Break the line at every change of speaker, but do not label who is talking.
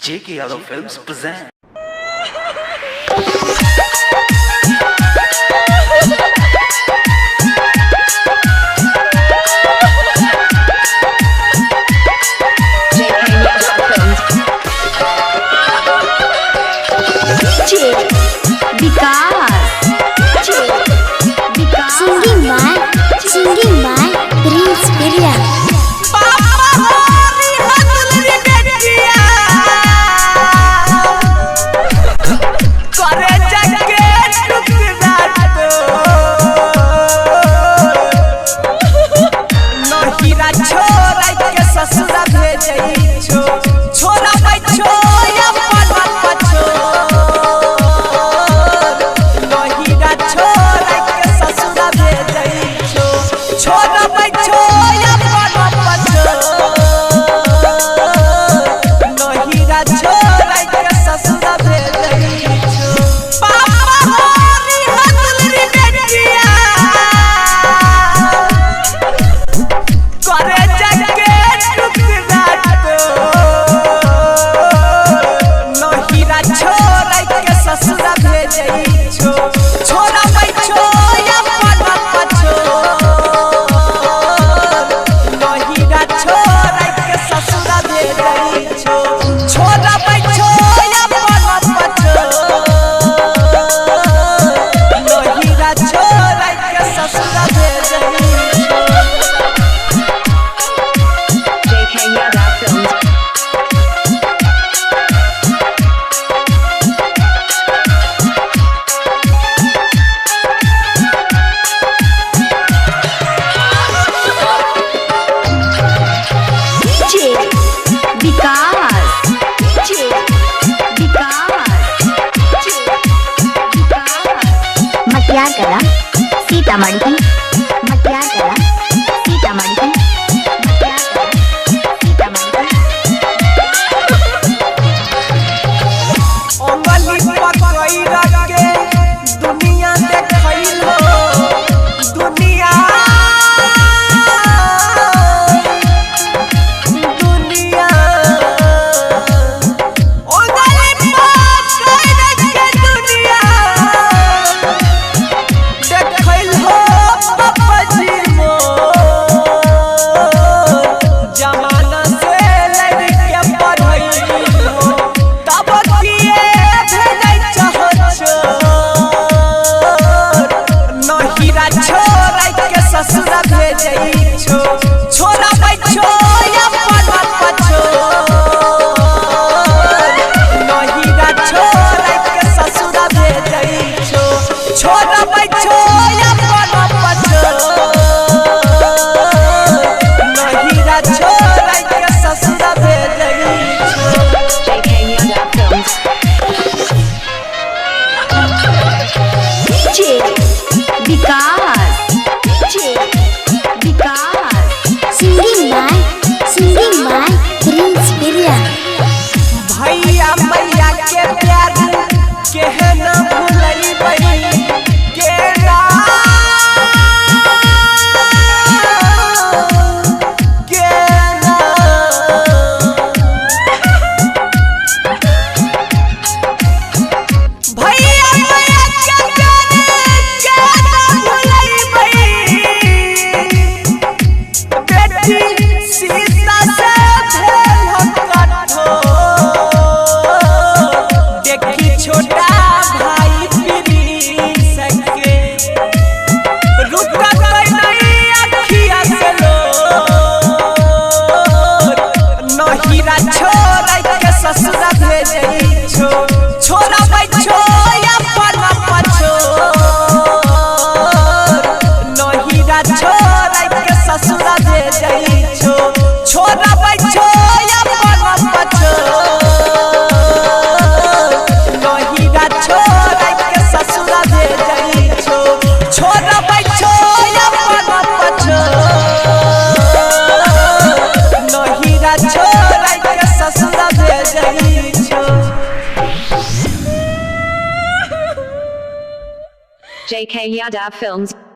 JK Yadav Films present.
JK Yadav Films.
DJ Vikas. DJ Vikas.
Singing by Prince Priya.
पापा होरी हतलरी बेटिया करे जाके टुकड़ा तो नहीरा छोरा के ससुरा भेजई छो छोरा बच्चो या पना पछो नहीरा छोरा के ससुरा भेजई छो छोरा बच्चो या पना पछो नहीरा छोरा के ससुरा भेजई छो पापा होरी हतलरी बेटिया करे जाके टुकड़ा तो नहीरा छोरा के ससुरा भेजई छो छोरा बच्चो या पना पछो नहीरा छोरा के ससुरा भेजई छो छोरा बच्चो या पना पछो नहीरा छोरा के ससुरा भेजई छो।
JK Yadav Films.
DJ Vikas. DJ Vikas. DJ Vikas.
Matiyar Kala, Sitamarhi. Matiyar Kala, Sitamarhi. Matiyar Kala, Sitamarhi.
उंगली पकड़ के दुनिया देखैलो दुनिया दुनिया उंगली पकड़ के दुनिया देखैलो पापा जी मोर जमाना से लड़के पढ़ैलो तब किए भेजै चाहत छोर नहीरा छोरा के ससुरा भेजै छो छोरा बच्चो या पना पछो नहीरा छोरा के ससुरा भेजै छो छोरा बच्चो या पना पछो नहीरा छोरा के ससुरा भेजै छो।
JK Yadav Films.
DJ Vikas. DJ Vikas.
Singing by Prince Priya.
भैया मैया के प्यार केहे न भुलैबै केना केना भैया मैया के प्यार केना भुलैबै बेटी सीता से भेल कठोर देखी छोटा भाई प्रिंस के रुकत नहीं अखिया से लोर नहीरा छोरा के ससुरा भेजई छो छोरा बच्चो या पना पछो नहीरा छोरा के ससुरा भेजई छो छोरा बच्चो या पना पछो नहीरा छोरा के ससुरा भेजई छो छोरा बच्चो या पना पछो नहीरा छोरा के ससुरा भेजई छो।
JK Yadav Films.